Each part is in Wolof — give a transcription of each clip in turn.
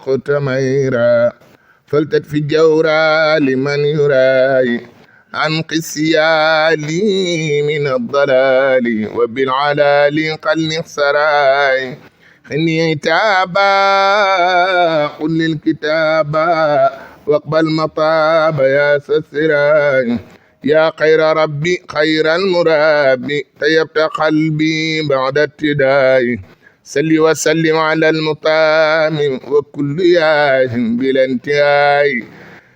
مختميرا فلتكفي جورا لمن يراي عن قسيالي من الضلال وبالعلال قل سراي خني تابا قل للكتابا واقبل مطاب يا سسراي يا خير ربي خير المرابي طيبت قلبي بعد ابتداي سل وسلم على المطامم وكل ياه بلا انتهاء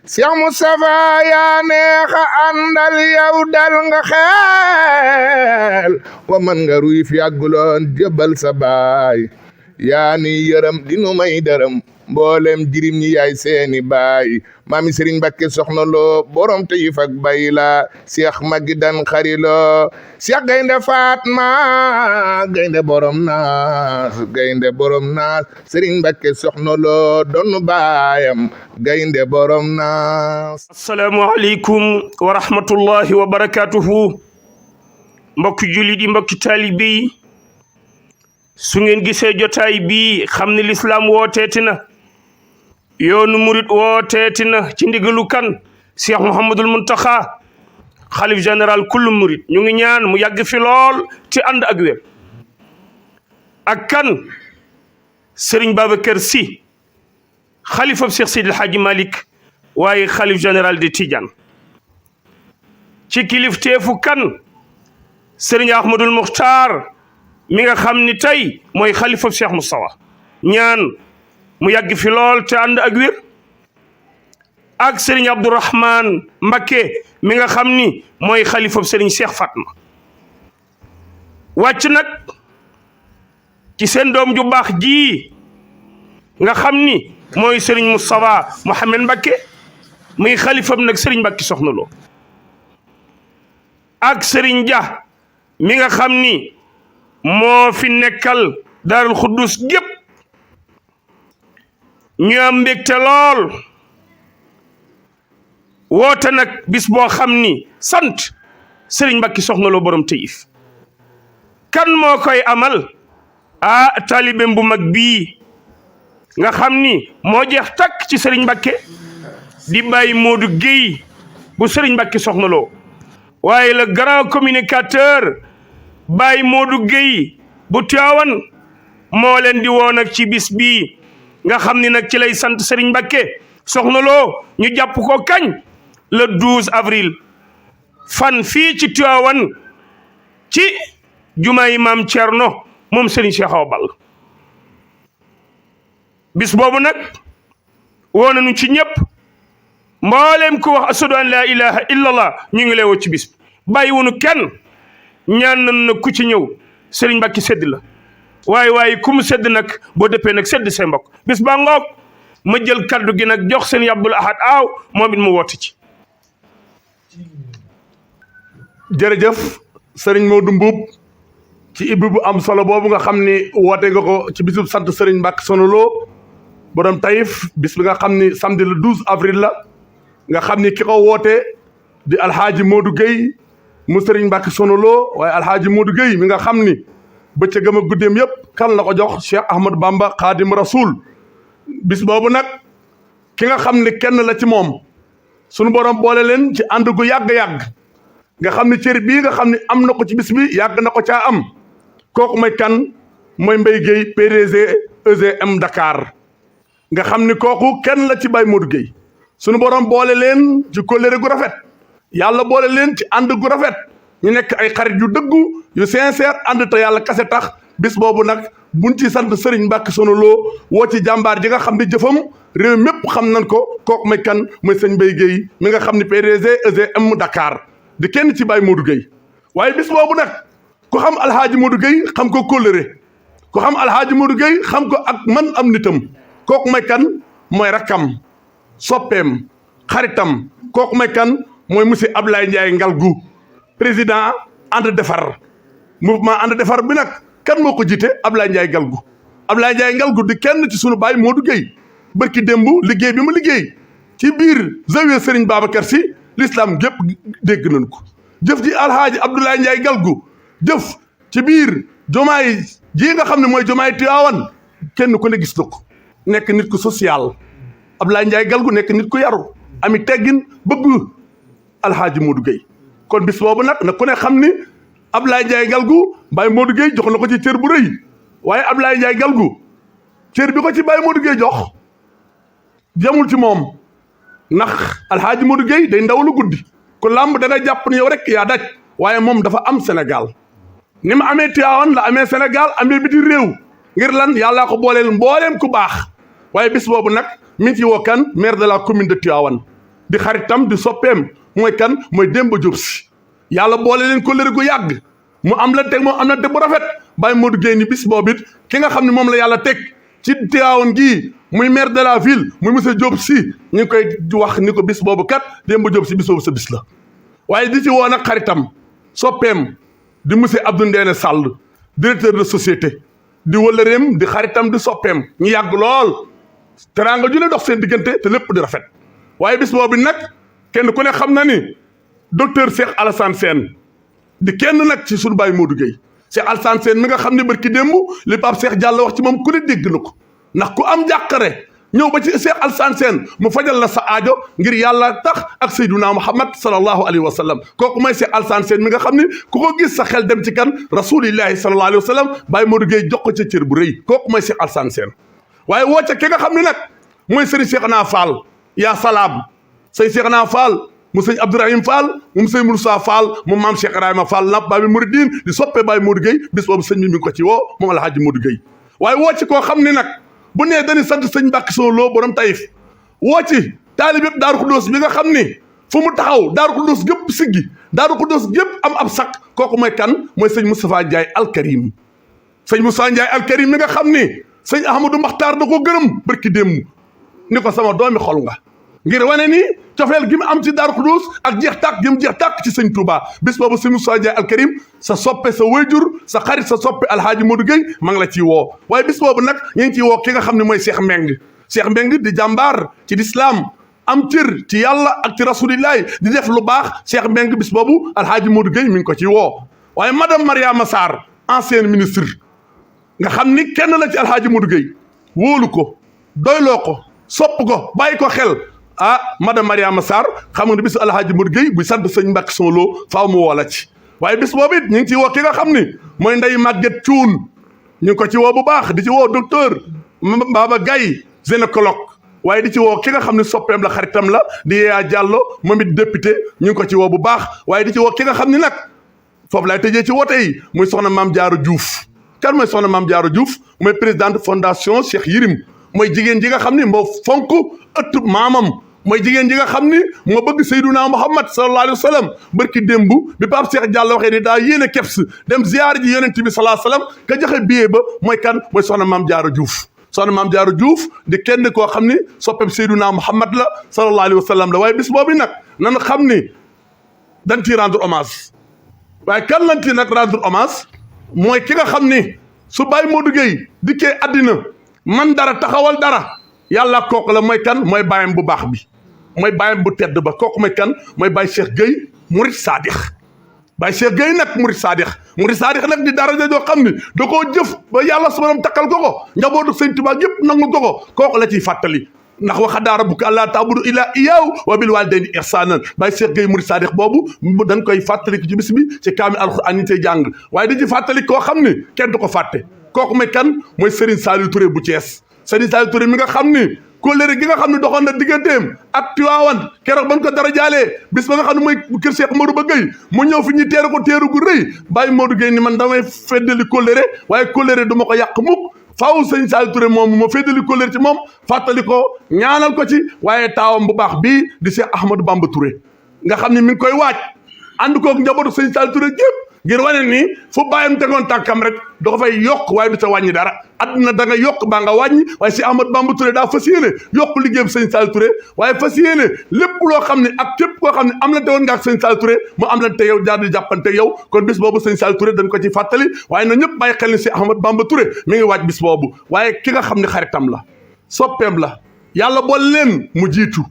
Seex Mustafaa yaa neexa àndal yow dal nga xeel wa man nga ruy fi àgguloon jébbal sa baay yaa ni yërëm dinu may dërëm mboolem jirim ñi yaay seeni baay maami Sëriñ Mbakke Soxna Lo borom te yif ak bay la Seex Magi Dan Xari Lo Seex Gaynde Fatma gaynde borom naas Sëriñ Mbakke Soxna Lo doon baayam gaynde borom naas. assalaamu aleykum wa rahmatullahi wa barakatuhu. mbokki jullit yi mbokki taalibe yi su ngeen gisee jotaay bi xam ne lislaam wooteeti na yoonu murit wooteeti na ci ndigalu kan Cheikh Mouhamadul Muntaxa xalif général kullu murit ñu ngi ñaan mu yàgg fi lool ci ànd ak wér ak kan Serigne Babacar Sy xalifa Cheikh Seydil Hadji Malick waaye xalif général de Tidiane ci kilifteefu kan Serigne Ahmadul Muxtaar mi nga xam ni tey mooy xalifa Cheikh Moustapha ñaan mu yàgg fi lool te ànd ak wér ak Serigne Abdourahman Mbakke mi nga xam ni mooy xalifa Serigne Cheikh Fatma wàcc nag ci seen doom ju baax ji nga xam ni mooy Serigne Moustapha Mohamed Mbakke muy xalifam nag Serigne Mbakke Soxna Lo ak Serigne Dia mi nga xam ni moo fi nekkal Daarul Xuddus gépp ñu am mbégte lool woote nag bis boo xam ni sant Serigne Mbakke Soxna Lo borom Taïf kan moo koy amal talibem bu mag bii nga xam ni moo jeex takk ci Serigne Mbakke di bàyyi Modou Guèye bu Serigne Mbakke Soxna Lo waaye le grand communicateur Baye Modou Guèye bu Tiwaawan moo leen di woo nag ci bis bii nga xam ni nag ci lay sant Serigne Mbakke Soxna Lo ñu jàpp ko kañ le 12 avril fan fii ci Tiwaawan ci jumaay Maam Cerno moom Serigne Cheikh Awa Balla bis boobu nag woo nañu ci ñëpp mboolem ku wax ashadu an la ilaha illallah ñu ngi lay woo ci bis bi bàyyi wunu kenn ñaan nañ na ku ci ñëw Serigne Mbakke sedd la waaye ku mu sedd nag boo dëppee nag sedd say mbokk bis baa ngoog ma jël kaddu gi nag jox seen Abdul Ahad Aaw moom it mu woote ci. jërëjëf Serigne Modou Mbuub ci ibbi bu am solo boobu nga xam ni woote nga ko ci bisub sant Serigne Mbakke Soxna Lo borom Taïf bis bi nga xam ni samedi le 12 avril la nga xam ni ki ko woote di alhaaji Modou Guèye mu Serigne Mbakke Soxna Lo waaye alhaaji Modou Guèye mi nga xam ni bëccëgam ak guddeem yëpp kan la ko jox Cheikh Ahmadou Bamba Khadim Rasoul bis boobu nag ki nga xam ni kenn la ci moom sunu borom boole leen ci ànd gu yàgg-yàgg nga xam ni cër bii nga xam ni am na ko ci bis bi yàgg na ko caa am kooku mooy kan mooy Mbaye Guèye PDG EGM Dakar nga xam ni kooku kenn la ci Baye Modou Guèye sunu borom boole leen ci kóllëre gu rafet yàlla boole leen ci ànd gu rafet ñu nekk ay xarit yu dëggu yu sincère ànd te yàlla kase tax bis boobu nag buñ ci sant Serigne Mbakke Soxna Lo woo ci jàmbaar ji nga xam ni jëfam réew mépp xam nañ ko kooku mooy kan mooy sëñ Mbaye Guèye mi nga xam ni PDG EGM Dakar di kenn ci Baye Modou Guèye waaye bis boobu nag ku xam alhaaji Modou Guèye xam ko kóllëre ku xam alhaaji Modou Guèye xam ko ak man am nitam kooku mooy kan mooy rakkam soppeem xaritam kooku mooy kan mooy monsieur Ablaye Ndiaye Ngalgou président ànd defar mouvement ànd defar bi nag kan moo ko jiite Ablaye Ndiaye Ngalgou Ablaye Ndiaye Ngalgou di kenn ci sunu baay Modou Guèye barki démb liggéey bi ma liggéey ci biir zawiya Serigne Babacar Sy l'islam gépp dégg nañ ko jëf ji alhaaji Abdoulaye Ndiaye Ngalgou jëf ci biir jomaay ji nga xam ne mooy jomaay Tiwaawan kenn ku ne gis na ko nekk nit ku social Abdoulaye Ndiaye Galgou nekk nit ku yaru ami teggin bëgg Alhaaji Modou Gueye kon bis boobu nag na ku ne xam ni Abdoulaye Ndiaye Galgou Baye Modou Gueye jox na ko ci cër bu rëy waaye Abdoulaye Ndiaye Galgou cër bi ko ci Baye Modou Gueye jox jamul ci moom ndax Alhaaji Modou Gueye day ndaw lu guddi ku làmb da nga jàpp ne yow rek yaa daj waaye moom dafa am Sénégal ni ma amee Tivaouane la amee Sénégal amee biti réew ngir lan yàllaa ko booleel mbooleem ku baax waaye bis boobu nag mi ngi ci woo kan maire de la commune de Tivaouane di xaritam di soppeem mooy kan mooy Demba Diop Sy yàlla boole leen ko lëre gu yàgg mu am la teg moom am na te bu rafet Baye Modou Gueye ni bis boobu it ki nga xam ne moom la yàlla teg ci Tivaouane gii muy maire de la ville muy monsieur Diop Sy ñu ngi koy wax ni ko bis boobu kat Demba Diop Sy bis boobu sa bis la waaye di ci woo nag xaritam soppeem di monsieur Abdou Ndéné Sall directeur de société di wëllëreem di xaritam di soppeem ñu yàgg lool teraanga ju ne dox seen diggante te lépp di rafet waaye bis boobu nag kenn ku ne xam na ni docteur Cheikh Alassane Sène di kenn nag ci sunu Baye Modou Gueye Cheikh Alassane Sène mi nga xam ne barki démb li Pape Cheikh Diallo wax ci moom ku ne dégg na ko ndax ku am jàqare ñëw ba ci Cheikh Alassane Sène mu fajal la sa aajo ngir yàlla tax ak Seydina Muhammad sallallahu alayhi wa sallam kooku mooy Cheikh Alassane Sène mi nga xam ni ku ko gis sa xel dem ci kan rasulillahi sallallahu alayhi wa sallam Baye Modou Gueye jox ko ca cër bu rëy kooku mooy Cheikh Alassane Sène waaye woo ca ki nga xam ne nag mooy Serigne Cheikhouna Fall yaa salaam sëñ Cheikhouna Fall mu sëñ Abdourahim Fall mu sëñ Moussa Fall mu maam Cheikh Ibrahima Fall lamp Baye Mouridine di soppe Baye Modou Gueye bis boobu sëñ bi mi ngi ko ci woo moom Alhaaji Modou Gueye waaye woo ci koo xam ne nag bu nee dañuy sant sëñ Mbàkke Soxna Lo borom Taïf woo ci taalib yëpp Daaru Xuddoos bi nga xam ni fu mu taxaw Daaru Xuddoos gépp siggi Daaru Xuddoos gépp am ab sak kooku mooy kan mooy sëñ Moustapha Ndiaye Alkarim sëñ Moustapha Ndiaye Alkarim mi nga xam ni sëñ Ahmadou Makhtar da ko gërëm barki démb ni ko sama doomi xol nga ngir wane ni cofeel gi mu am ci Daaru Xudoos ak jeex tàkk gi mu jeex tàkk ci sëñ Touba bis boobu sëñ Moustapha Ndiaye Alkarim sa soppe sa wayjur sa xarit sa soppe Alhaaji Modou Gueye ma ngi la ciy woo waaye bis boobu nag ñu ngi ciy woo ki nga xam ne mooy Cheikh Mbeng di jàmbaar ci lislaam am cër ci yàlla ak ci rasulillahi di def lu baax Cheikh Mbeng bis boobu Alhaaji Modou Gueye mi ngi ko ciy woo waaye madame Mariama Sarr ancienne ministre nga xam ni kenn la ci Alhaaji Modou Gueye wóolu ko doyloo ko sopp ko bàyyi ko xel madame Mariama Sarr xam nga ne bisu Alhaaji Modou Gueye buy sant sëñ Mbàkke Soxna Lo faaw mu woo la ci waaye bis boobu it ñu ngi ci woo ki nga xam ni mooy Ndeye Maguette Thioune ñu ngi ko ci woo bu baax di ci woo docteur Baba Gaye gynécologue waaye di ci woo ki nga xam ne soppeem la xaritam la di Yaya Diallo moom it député ñu ngi ko ci woo bu baax waaye di ci woo ki nga xam ni nag foofu laay tëjee ci woote yi muy soxna Mame Diarra Diouf kan mooy soxna Mame Diarra Diouf mooy présidente fondation Cheikh Yirim mooy jigéen ji nga xam ni moo fonk ëttub maamam mooy jigéen ji nga xam ni moo bëgg Seydina Muhammad sallallahu alayhi wa sallam barki démb bi Pape Cheikh Diallo waxee ni daa yéene keps dem ziyaar ji yonent bi sallallahu alayhi wa sallam ka joxe billet ba mooy kan mooy soxna Mame Diarra Diouf soxna Mame Diarra Diouf di kenn koo xam ni soppeb Seydina Muhammad la sallallahu alayhi wa sallam la waaye bis boobu nag nan xam ni dañ ciy rendre hommage waaye kan lañ ci nag rendre hommage mooy ki nga xam ni su Baye Modou Gueye dikkee addina man dara taxawal dara yàlla kooku la mooy kan mooy bàyyam bu baax bi mooy bàyyam bu tedd ba kooku mooy kan mooy Baye Cheikh Gueye murid saadix Baye Cheikh Gueye nag murid saadix nag di daraja joo xam ni da koo jëf ba yàlla su borom takkal ko njabootu sëñ Tuubaa yëpp nangul ko kooku la ciy fàttali ndax wa qadaa rabbuka allaa ta'budu illaa iyyaahu wa bil waalidayni ihsaanan Baye Cheikh Gueye murid saadix boobu dañ koy fàttali ci bis bi ci kaamil alxuraan ñu tey jàng waaye di ci fàttali koo xam ni kenn du ko fàtte kooku mooy kan mooy Serigne Saliou Touré bu Thiès Serigne Saliou Touré mi nga xam ni kóllëre gi nga xam ne doxoon na digganteem ak Tiwaawan keroog ban ko dara jaalee bis ba nga xam ne mooy kër Cheikh Modou Ba Gueye mu ñëw fi ñu teeru ko teeru gu rëy Baye Modou Gueye ni man damay feddali kóllëre waaye kóllëre du ma ko yàq mukk faaw Serigne Saliou Touré moom ma feddali kóllëre ci moom fàttali ko ñaanal ko ci waaye taawam bu baax bii di Cheikh Ahmadou Bamba Touré nga xam ne mi ngi koy waaj ànd koog njabootu Serigne Saliou Touré gépp ngir wane ni fu bàyyam tegoon tànkam rek da ko fay yokk waaye du ca wàññi dara adduna da nga yokk baa nga wàññi waaye si Ahmadou Bamba Touré daa fas yéene yokk liggéeyam sëñ Saliou Touré waaye fas yéene lépp loo xam ne ak képp koo xam ne am la te woon nga ak sëñ Saliou Touré mu am la te yow jaar di jàppante yow kon bis boobu sëñ Saliou Touré dañ ko ci fàttali waaye na ñëpp bàyyi xel ni si Ahmadou Bamba Touré mi ngi waaj bis boobu waaye ki nga xam ne xaritam la soppeem la yàlla boole leen mu jiitu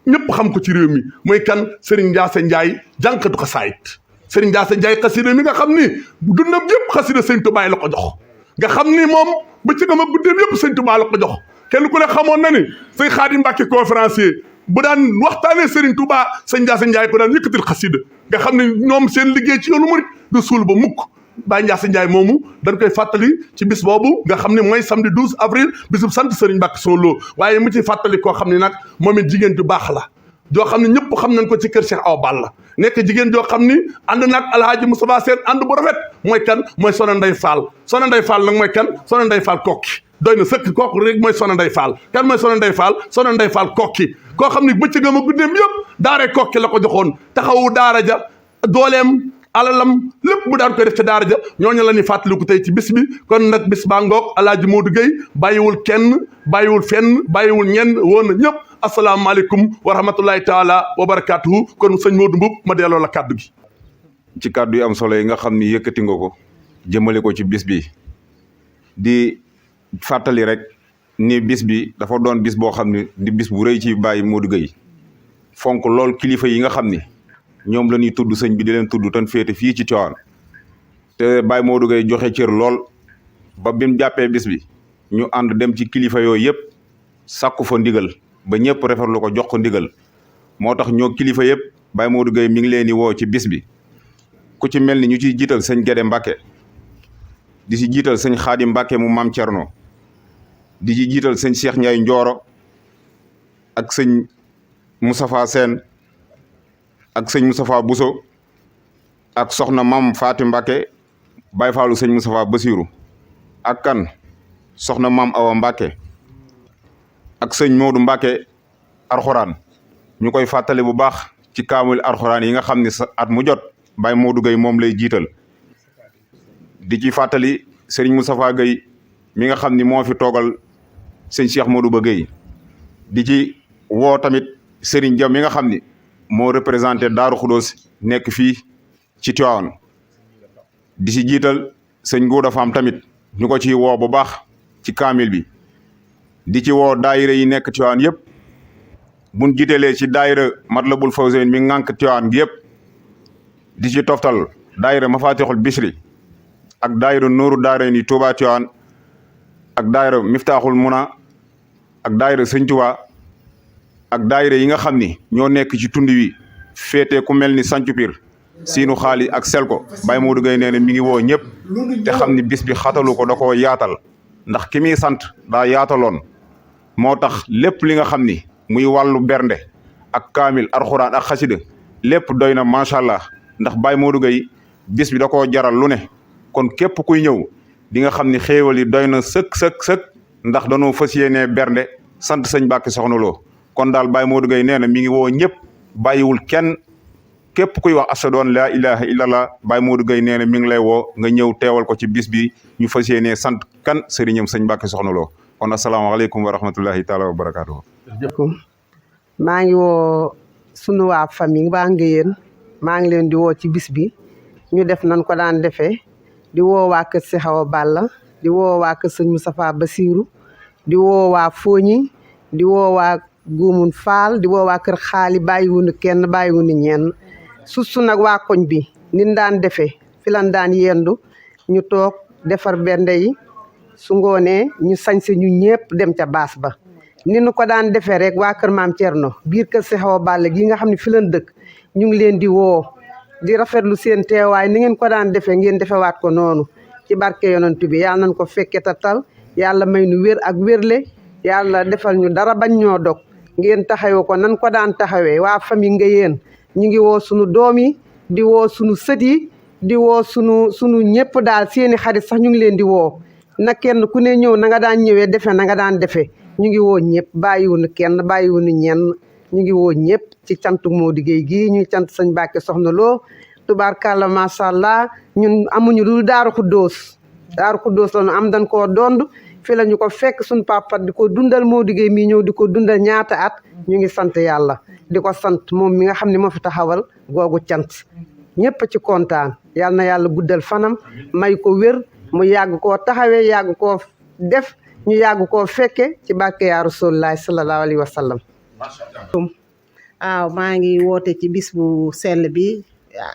ñëpp xam ko ci réew mi mooy kan Serigne Ndiasse Ndiaye jànkatu ko saayit Serigne Ndiasse Ndiaye xasida mi nga xam ni dundam yëpp xasida sëñ Tuubaa la ko jox nga xam ni moom bëccëgam ak guddeem yëpp sëñ Tuubaa la ko jox kenn ku ne xamoon na ni sëñ Xaadim Mbàkke conférencier bu daan waxtaanee Serigne Touba sëñ Ndiasse Ndiaye ko daan yëkkatil xasida nga xam ne ñoom seen liggéey ci yoonu murit du suul ba mukk Baye Ndiasse Ndiaye moomu dañ koy fàttali ci bis boobu nga xam ne mooy samedi 12 avril bisub sant Serigne Mbacke Soxna Lo waaye mu ci fàttali koo xam ne nag moom it jigéen ju baax la joo xam ne ñëpp xam nañ ko ci kër Cheikh Awa Balla nekk jigéen joo xam ni ànd naag Alhaaji Moustapha Seen ànd bu rafet mooy kan mooy Soxna Ndey Fall Soxna Ndey Fall nag mooy kan Soxna Ndey Fall kokki doy na sëkk kooku rek mooy Soxna Ndey Fall kan mooy Soxna Ndey Fall Soxna Ndey Fall kokki koo xam ne bëccëgam ak guddeem yëpp daaree kokki la ko joxoon taxawu daara ja dooleem alalam lépp mu daan koy def ca daara ja ñooñu la ñuy fàttaliku tey ci bis bi kon nag bis baa ngoog Alaaji Modou Gueye bàyyiwul kenn bàyyiwul fenn bàyyiwul ñenn woon na ñëpp asalaamaaleykum wa rahmatullahi taala wa barakaatuhu kon sëñ Modou Mboup ma delloo la kàddu gi. ci kàddu yu am solo yi nga xam ni yëkkati nga ko jëmale ko ci bis bi di fàttali rek ni bis bi dafa doon bis boo xam ne di bis bu rëy ci Baye Modou Gueye fonk lool kilifa yi nga xam ni ñoom la ñuy tudd sëñ bi di leen tudd tan féete fii ci Tivaouane te Baye Modou Gueye joxe cër lool ba bi mu jàppee bis bi ñu ànd dem ci kilifa yooyu yëpp sàkku fa ndigal ba ñëpp rafetlu ko jox ko ndigal moo tax ñoo kilifa yëpp Baye Modou Gueye mi ngi leen di woo ci bis bi ku ci mel ni ñu ciy jiital sëñ Gédé Mbacke di ci jiital sëñ Xaadim Mbacke mu Maam Cerno di ci jiital sëñ Cheikh Ndiaye Ndioro ak sëñ Moustapha Sène ak sëñ Moustapha Bousso ak soxna Maam Faati Mbacke Baye Fallou sëñ Moustapha Bassirou ak kan soxna Maam Awa Mbacke ak sëñ Modou Mbacke Alxuraan ñu koy fàttali bu baax ci kaamul Alxuraan yi nga xam ne sa at mu jot Baye Modou Gueye moom lay jiital di ci fàttali sëriñ Moustapha Gueye mi nga xam ni moo fi toogal sëñ Cheikh Modou Ba Gueye di ci woo tamit sëriñ Diaw mi nga xam ni moo représenté Daaru Xudoos nekk fii ci Tivaouane di ci jiital sëñ Gouda Fam tamit ñu ko ciy woo bu baax ci kaamil bi di ci woo daayira yi nekk Tivaouane yëpp buñ jiitelee ci daayira Matlabul Fawzayni mi ngànk Tivaouane gi yëpp di ci toftal daayira Mafatixul Bichri ak daayira Nuuru Daarayni Touba Tivaouane ak daayira Miftaaxul Muna ak daayira Sëñ Tuubaa ak daayira yi nga xam ni ñoo nekk ci tund wi féete ku mel ni Sancu Pir Siinu Xaali ak Selko Baye Modou Gueye nee na mi ngi woo ñëpp te xam ni bis bi xatalu ko da koo yaatal ndax ki muy sant daa yaataloon moo tax lépp li nga xam ni muy wàllu bernde ak kaamil alxuraan ak xasida lépp doy na macha allah ndax Baye Modou Gueye bis bi da koo jaral lu ne kon képp kuy ñëw di nga xam ni xéewal yi doy na sëkk ndax dañoo fas yéenee bernde sant sëñ Mbàkke Soxna Lo kon daal Baye Modou Gueye nee na mi ngi woo ñëpp bàyyiwul kenn képp kuy wax ashadu an laa ilaha illallah Baye Modou Gueye nee na mi ngi lay woo nga ñëw teewal ko ci bis bi ñu fas yéenee sant kan sëriñam sëñ Mbàkke Soxna Lo kon asalaamaaleykum wa rahmatullahi taala wa barakaatuhu. maa ngi woo sunu waa famille waa Ngéyeen maa ngi leen di woo ci bis bi ñu def nan ko daan defee di woo waa kër Cheikh Awa Balla di woo waa kër sëñ Moustapha Bassirou di woo waa Foñi di woo waa Guumun Faal di woo waa kër Xaali bàyyiwunu kenn bàyyiwunu ñenn susu nag waa koñ bi nin daan defee fi lan daan yendu ñu toog defar bernde yi su ngoonee ñu sañse ñu ñëpp dem ca baas ba ni nu ko daan defee rek waa kër Maam Cerno biir kër Cheikh Awa Balla gi nga xam ne fi lan dëkk ñu ngi leen di woo di rafetlu seen teewaay ni ngeen ko daan defee ngeen defewaat ko noonu ci barke yonent bi yàlla nañ ko fekke tatal yàlla may nu wér ak wérle yàlla defal ñu dara bañ ñoo dog ngeen taxawee ko nan ko daan taxawee waa famille Ngéyeen ñu ngi woo sunu doom yi di woo sunu sët yi di woo sunu ñëpp daal seeni xarit sax ñu ngi leen di woo na kenn ku ne ñëw na nga daan ñëwee defee na nga daan defee ñu ngi woo ñëpp bàyyiwuñu kenn bàyyiwuñu ñenn ñu ngi woo ñëpp ci cantu Modou Gueye gii ñuy cant sëñ Mbàkke Soxna Lo tubaarkàlla macha allah ñun amuñu lu Daaru Xuddoos la ñu am dañ koo dond fi la ñu ko fekk suñ papa di ko dundal Modou Gueye mii ñëw di ko dundal ñaata at ñu ngi sant yàlla di ko sant moom mi nga xam ne moo fi taxawal googu cant ñëpp ci kontaan yal na yàlla guddal fanam may ko wér mu yàgg koo taxawee yàgg koo def ñu yàgg koo fekke ci barke yaa Rasulullaah sallallahu alayhi wa sallam. waaw maa ngi woote ci bis bu sell bi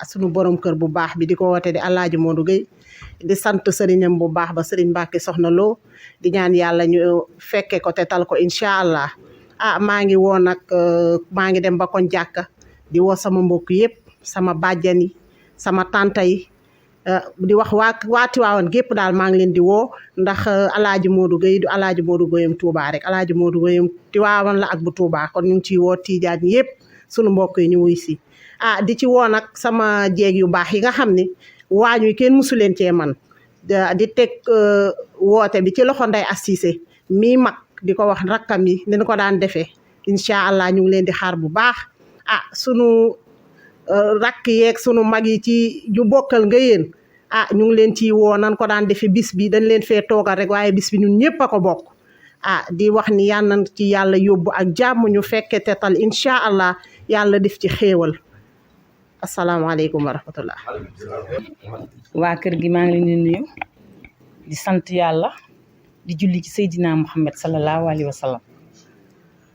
sunu borom kër bu baax bi di ko woote di Alaaji Modou Gueye di sant sëriñam bu baax ba sëriñ Mbacke Soxna Lo di ñaan yàlla ñu fekke ko te tal ko incha allah maa ngi woo nag maa ngi dem ba koñ jàkka di woo sama mbokk yëpp sama bàjjan yi sama tanta yi di wax waa Tiwaawan gépp daal maa ngi leen di woo ndax Alaaji Modou Gueye du Alaaji Modou Gueyam Touba rek Alaaji Modou Gueyam Tiwaawan la ak bu Touba kon ñu ngi ciy woo Tiijaan yëpp sunu mbokk yi ñu wuy si di ci woo nag sama jeeg yu baax yi nga xam ni waañ wi kenn musu leen cee man di teg woote bi ci loxo Ndey Assise mii mag di ko wax rakkam yi ni ko daan defee incha allah ñu ngi leen di xaar bu baax sunu rakk yeeg sunu mag yi ci ñu bokkal nga yéen ñu ngi leen ci woo nan ko daan defee bis bi dañ leen fee toogal rek waaye bis bi ñun ñëpp a ko bokk di wax ni yal na ci yàlla yóbbu ak jàmm ñu fekke tetal incha allah yàlla def ci xéewal asalaamaaleykum wa rahmatullah. waa kër gi maa ngi leen di nuyu di sant yàlla di julli ci Seydina Muhammad sallallahu alayhi wa sallam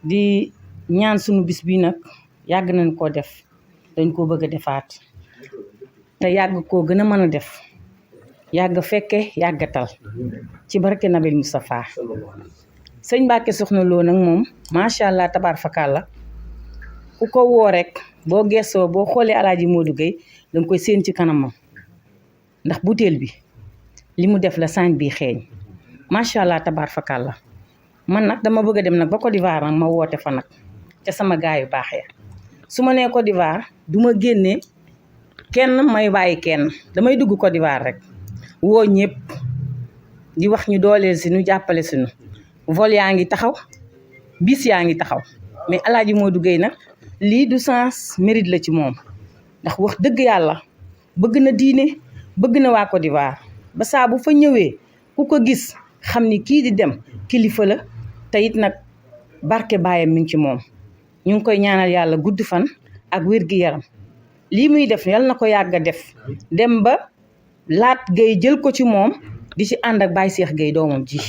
di ñaan sunu bis bi nag yàgg nañ koo def dañ koo bëgg a defaat te yàgg koo gën a mën a def yàgg fekke yàggatal ci barke Nabil Moustapha sëñ Mbacke Soxna Lo nag moom macha allah tabaar fakàlla ku ko woo rek boo gestoo boo xoolee Alaaji Modou Gueye danga koy séen ci kanamam ndax butéel bi li mu def la saañ bi xeeñ macha allah tabaar fakàlla man nag dama bëgg a dem nag ba Côte d'Ivoire nag ma woote fa nag ca sama gaay yu baax ya su ma nee Côte d'Ivoire du ma génne kenn may bàyyi kenn damay dugg Côte d'Ivoire rek woo ñëpp di wax ñu dooleel si ñu jàppale si ñu vol yaa ngi taxaw bis yaa ngi taxaw mais Alaaji Modou Gueye nag lii du sens mérite la ci moom ndax wax dëgg yàlla bëgg na diine bëgg na waa Côte d'Ivoire ba saa bu fa ñëwee ku ko gis xam ni kii di dem kilifa la te it nag barke baayam mi ngi ci moom ñu ngi koy ñaanal yàlla gudd fan ak wér gi yaram lii muy def yal na ko yàgg a def dem ba Laat Gueye jël ko ci moom di ci ànd ak Baye Cheikh Gueye doomam ji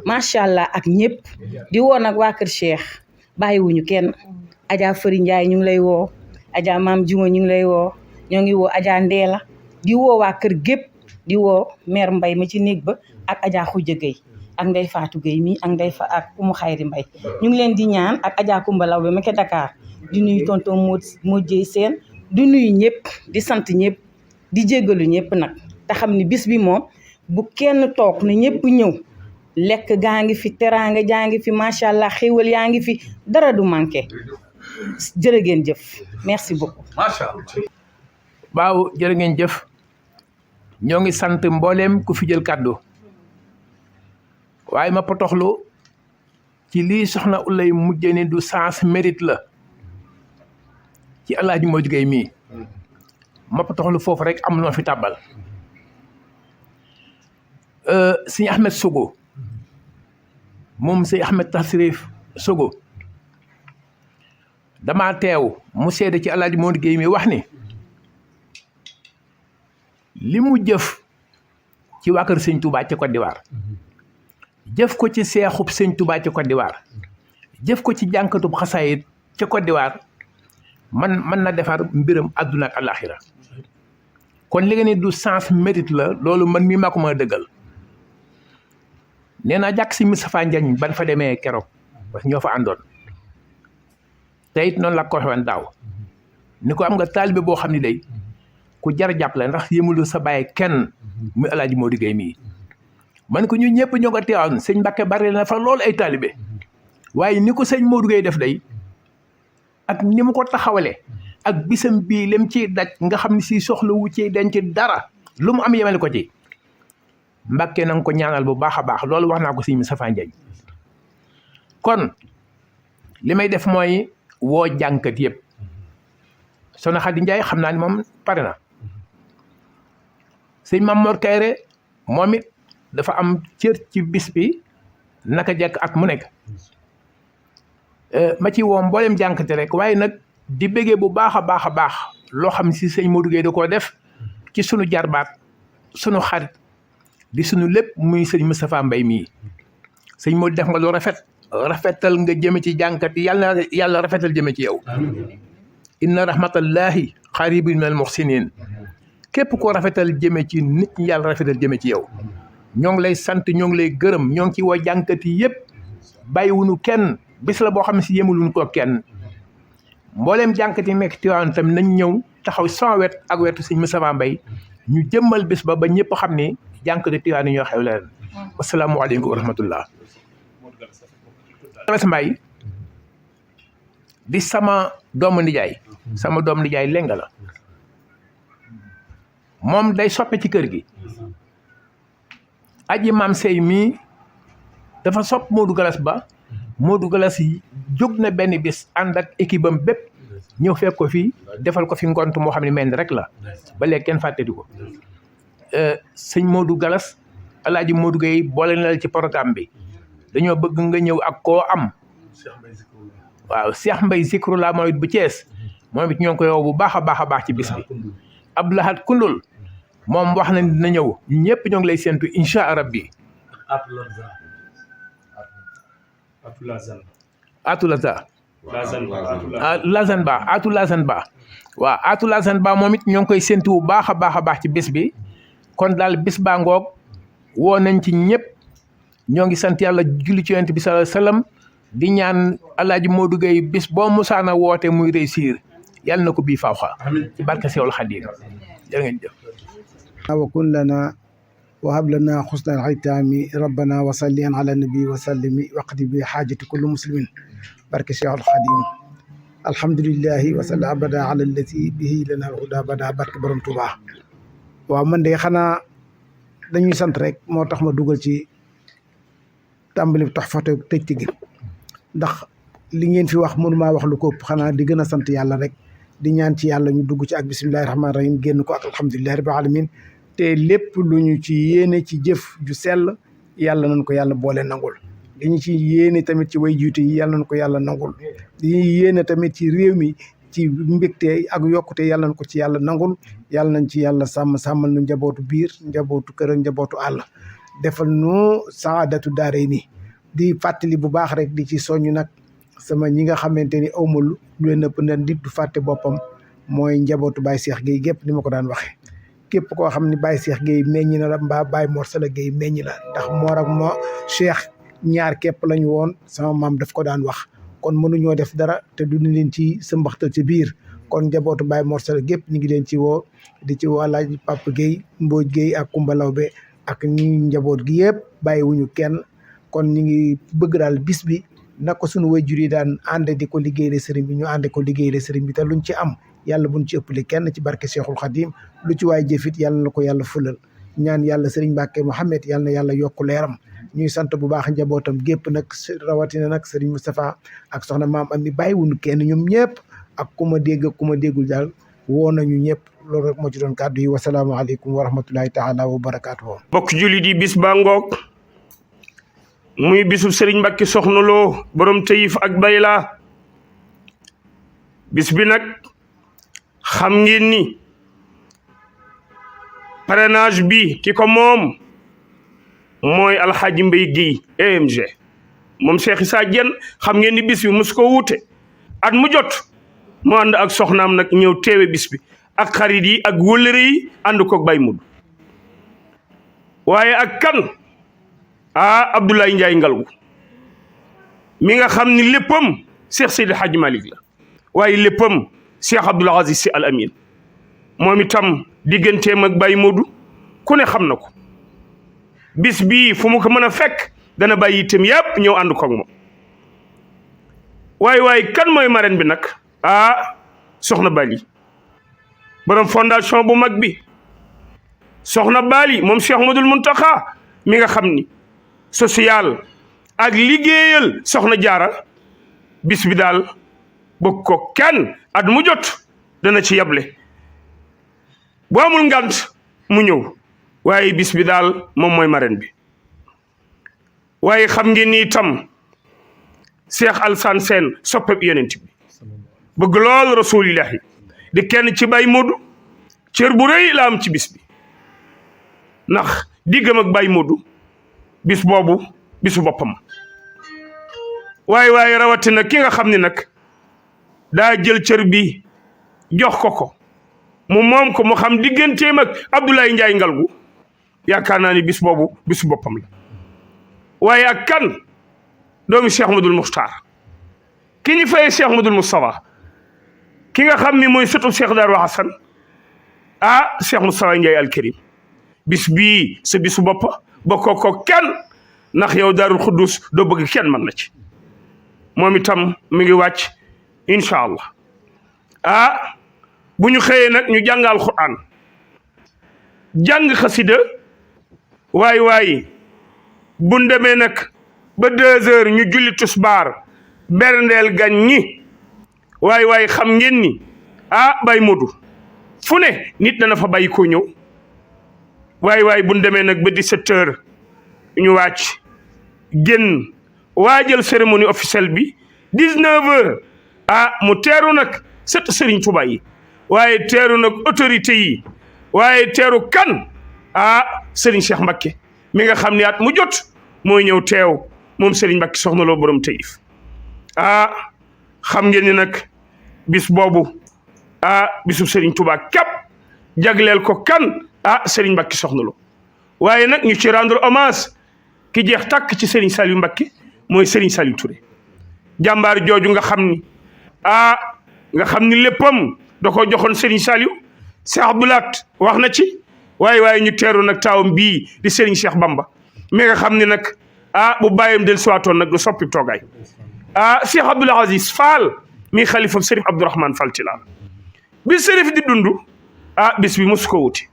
macha allah ak ñëpp di woo nag waa kër Cheikh bàyyiwuñu kenn Adja Fëri Ndiaye ñu ngi lay woo Adja Maam Juma ñu ngi lay woo ñoo ngi woo Adja Ndeela di woo waa kër gépp di woo mère Mbay ma ci néeg ba ak Adja Khoudia Gueye ak Ndey Fatou Gueye mi ak ak Umu Xayri Mbay ñu ngi leen di ñaan ak Adja Kumba Law bi ma ke Dakar di nuyu tonton Modjey Sène di nuyu ñëpp di sant ñëpp di jéggalu ñëpp nag te xam ni bis bi moom bu kenn toog ne ñëpp ñëw lekk gaa ngi fi teraanga jaa ngi fi macha allah xéewal yaa ngi fi dara du manqué jërë ngeen jëf merci beaucoup. macha allah. waaw jërë ngeen jëf ñoo ngi sant mbooleem ku fi jël kàddu waaye ma potoxlu ci lii soxna Ulay mujjee ni du sens mérite la ci Alaaji Modou Gueye mii ma potoxlu foofu rek am noo fi tàbbal sëñ Ahmed Sogo moom sëñ Ahmed Tasrif Sogo dama teew mu seede ci Alaaji Modou Gueye mi wax ni li mu jëf ci waa kër sëñ Touba ci Côte d'Ivoire jëf ko ci seexub sëñ Touba ci Côte d'Ivoire jëf ko ci jànkatub xasaayit ci Côte d'Ivoire man na defar mbiram àdduna ak àllaaxira kon li nga ne du sens mérite la loolu man mii maa ko mën a dëggal nee naa jàkk si Moustapha Ndiagne ban fa demee keroog parce que ñoo fa àndoon te it noonu la ko waxee woon daaw ni ko am nga taalibe boo xam ne day ku jar jàppale ndax yëmulu sa bàyyi kenn muy Alaaji Modou Gueye mii man ko ñu ñëpp ñoo ko teewoon sëñ Mbàkke bari na fa loolu ay taalibe waaye ni ko sëñ Modou Gueye def day ak ni mu ko taxawale ak bisam bii lim ciy daj nga xam ne si soxla wu ci denc dara lu mu am yemale ko ci Mbàkke na nga ko ñaanal bu baax a baax loolu wax naa ko sëñ Moustapha Ndiagne kon li may def mooy woo jànkat yëpp Soxna Xadi Njaay xam naa ni moom pare na sëñ Mamor Kayre moom it dafa am cër ci bis bi naka jekk at mu nekk ma ci woo mboolem jànkate rek waaye nag di bëggee bu baax a baax a baax loo xam si sëñ Modou Gueye da koo def ci sunu jarbaat sunu xarit di sunu lépp muy sëñ Moustapha Mbaye mii sëñ Modou def nga lu rafetal nga jëme ci jànkat yi yàlla rafetal jëme ci yow inna rahmatallahi xaribin minal muhsinin képp ko rafetal jëme ci nit ñi yàlla rafetal jëme ci yow ñoo ngi lay sant ñoo ngi lay gërëm ñoo ngi ci woo jànkat yi yëpp bàyyiwuñu kenn bis la boo xam ne si yemuluñu ko kenn mbooleem jànkat yi nekk Tiwaawan tam nañ ñëw taxaw sama wet ak wetu sëñ Moustapha Mbaye ñu jëmmal bis ba ñëpp xam ne jànkati Tiwaawan yi ñoo xew leen wasalaamualeykum wa rahmatullah Galas Mbaye di sama doomu nijaay lenga la moom day soppe ci kër gi aji maam sey mii dafa sopp Modou Galas ba Modou Galas yi jóg na benn bis ànd ak équipe am bépp ñëw fekk ko fii defal ko fi ngont moo xam ne mel ni rek la ba léegi kenn fàtteti ko sëñ Modou Galas alaaji Modou Gueye boole na la ci programme bi dañoo bëgg nga ñëw ak koo am waaw Cheikh Mbaye Zikrullah moom it bu Thiès moom it ñoo ngi koy woo bu baax a baax ci bis bi Abdoulahat Koundoul moom wax na dina ñëw ñëpp ñoo ngi lay séntu incha rabbi Lazane Ba waaw Atou Lazane Ba moom it ñoo ngi koy séntu bu baax a baax ci bis bi kon daal bis baa ngoog woo nañ ci ñëpp ñoo ngi sant yàlla julli ci yonent bi sallallahu alayhi wasallam di ñaan alaaji Modou Gueye bis boo musaana woote muy réussir yàlla na ko bii fawxa ci barke Seexul Xadiim jërë ngeen jëf wa kun lana wa hab lana xusna alxitaami rabbana wa sallian ala nabi wa sallimi waqti bi xaajati kulli muslimin barke Seexul Xadiim alhamdulillahi wa salla abada ala allati bihi lana alhuda bada barke borom Tuubaa waaw man de xanaa dañuy sant rek moo tax ma dugal ci tàmbali tax foto tëj gi ndax li ngeen fi wax mënumaa wax lu ko ëpp xanaa di gën a sant yàlla rek di ñaan ci yàlla ñu dugg ci ak bisimilahi rahmaani rahim génn ko ak alhamdulilahi rabbil alamin te lépp lu ñu ci yéene ci jëf ju sell yàlla nañ ko yàlla boole nangul li ñu ci yéene tamit ci way jiitu yi yàlla nañ ko yàlla nangul li ñuy yéene tamit ci réew mi ci mbégte ak yokkute yàlla nañ ko ci yàlla nangul yàlla nañ ci yàlla sàmmal nu njabootu biir njabootu kër ak njabootu àll defal nu saadatu daare ni di fàttali bu baax rek di ci soññ nag sama ñi nga xamante ni awma lu leen ëpp na nit du fàtte boppam mooy njabootu Baye Cheikh Gueye gépp ni ma ko daan waxee képp koo xam ne Baye Cheikh Gueye meññ na la mbaa Baye Mor Sala Gueye meññ la ndax Mor ak moo Cheikh ñaar képp lañu woon sama maam daf ko daan wax kon mënuñoo def dara te duñu leen ci sa mbaxtal ci biir kon njabootu Baye Mor Sala gépp ñu ngi leen ci woo di ci woo Alaaji Papa Gueye Mbodj Gueye ak Kumba Lawbe ak ñi njaboot gi yëpp bàyyiwuñu kenn kon ñu ngi bëgg daal bis bi na ko suñu waajur yi daan ànd di ko liggéeyal sëriñ bi ñu ànd ko liggéeyal sëriñ bi te luñ ci am yàlla buñ ci ëppale kenn ci barke Cheikhul Khadim lu ci waay jëfit yàlla na ko yàlla fulal ñaan yàlla sëriñ Mbàkke Mouhamed yàlla na yàlla yokku leeram ñuy sant bu baax njabootam gépp nag rawatina nag sëriñ Moustapha ak soxna maam Ami bàyyiwuñu kenn ñoom ñëpp ak ku ma dégg ak ku ma déggul daal woo nañu ñëpp loolu rek moo ci doon kàddu yi wasalaamaaleykum wa rahmatullahi taala wa barakaatuhu. bokk julli di bis baa ngoog muy bisu Serigne Mbacke Soxna Lo borom Taïf ak Bayla bis bi nag xam ngeen ni parrainage bi ki ko moom mooy Alxaaji Mbay Guèye EMG moom Cheikh Issa Diène xam ngeen ni bis bi mos ko wuute at mu jot mu ànd ak soxnaam nag ñëw teewe bis bi ak xarit yi ak wëllëre yi ànd koog Baye Modou waaye ak kan Abdoulaye Ndiaye Ngalgu mi nga xam ni léppam Cheikh Seydi Hadji Malick la waaye léppam Cheikh Abdoul Aziz Sy Al Amin moom itam digganteem ak Baye Modou ku ne xam na ko bis bii fu mu ko mën a fekk dana bàyyi itam yëpp ñëw ànd koog moom waaye kan mooy marraine bi nag soxna Bali borom fondation bu mag bi soxna Bali moom Cheikh Modou Mountakha mi nga xam ni social ak liggéeyal soxna jaara bis bi daal bëgg ko kenn at mu jot dana ci yable bu amul ngant mu ñëw waaye bis bi daal moom mooy marraine bi waaye xam ngeen ni itam Cheikh Alassane Sène soppeb yonent bi bëgg lool rasulillahi di kenn ci Baye Modou cër bu rëy la am ci bis bi ndax diggam ak Baye Modou bis boobu bisu boppam waaye rawatina ki nga xam ne nag daa jël cër bi jox ko mu moom ko mu xam digganteem ak Abdoulaye Ndiaye Ngalgu yaakaar naa ni bis boobu bisu boppam la waaye ak kan doomi Cheikh Ahmadoul Mokhtar ki ñu fayee Cheikh Ahmadoul Moustapha ki nga xam ni mooy sëtu Cheikh Darou Hassan Cheikh Moustapha Ndiaye Al Karim bis bii sa bisu bopp bokkoo ko kenn ndax yow Daarul Xuddus doo bëgg kenn mën la ci moom itam mi ngi wàcc incha allah bu ñu xëyee nag ñu jàng alquran jàng xasida waay bu demee nag ba 2 heures ñu julli tusbaar berndeel gan ñi waay xam ngeen ni Baye Modou fu ne nit dana fa bàyyi koo ñëw waay bu demee nag ba 17 heures ñu wàcc génn waajal cérémonie officielle bi 19 heures mu teeru nag sët Serigne Touba yi waaye teeru nag autorité yi waaye teeru kan Serigne Cheikh Mbacké mi nga xam ne at mu jot mooy ñëw teew moom Serigne Mbacké Soxna Lo borom Taïf xam ngeen ni nag bis boobu bisu Serigne Touba képp jagleel ko kan Serigne Mbacké Soxna Lo waaye nag ñu ci rendre hommage ki jeex tàkk ci Serigne Saliou Mbacké mooy Serigne Saliou Touré jàmbaar jooju nga xam ni nga xam ni léppam da ko joxoon Serigne Saliou Cheikh Abdoulat wax na ci waaye ñu teeru nag taawam bii di Serigne Cheikh Bamba mi nga xam ni nag bu bàyyam del siwaatoon nag du soppi toogaay Cheikh Abdoul Aziz Fall mi xalifa Serif Abdourahmane Fall Tilala bi Serif di dund bis bi mosu ko wuti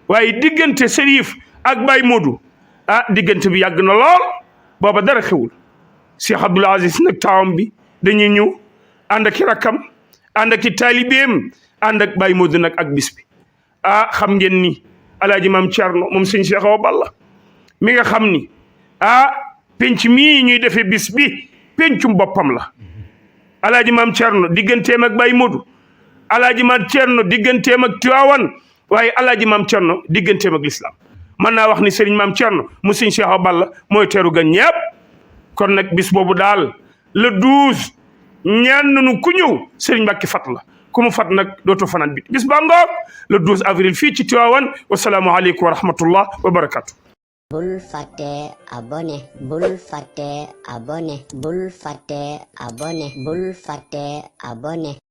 waaye diggante Serif ak Baye Modou diggante bi yàgg na lool booba dara xewul Cheikh Abdoul Aziz nag taawam bi dañuy ñëw ànd ak i rakkam ànd ak i taalibeem ànd ak Baye Modou nag ak bis bi xam ngeen ni alaaji maam Thierno moom sëñ Cheikh Awa Balla mi nga xam ni penc mii ñuy defee bis bi pencum boppam la alaaji maam Thierno digganteem ak Baye Modou alaaji maam Thierno digganteem ak Tiwaawan waaye alaaji maam Thierno digganteem ak l'islam mën naa wax ni Serigne maam Thierno mu sëñ Cheikh Awa Balla mooy teeru gan ñëpp kon nag bis boobu daal le 12 ñaan nañu ku ñëw Serigne Mbacké fat la ku mu fat nag dootoo fanaan bi bis ba ngoog le 12 avril fii ci Tiwaawan wasalaamu aleykum wa rahmatullah wa barakatu bul fàtte abonné bul fàtte abonné bul fàtte abonné bul fàtte abonné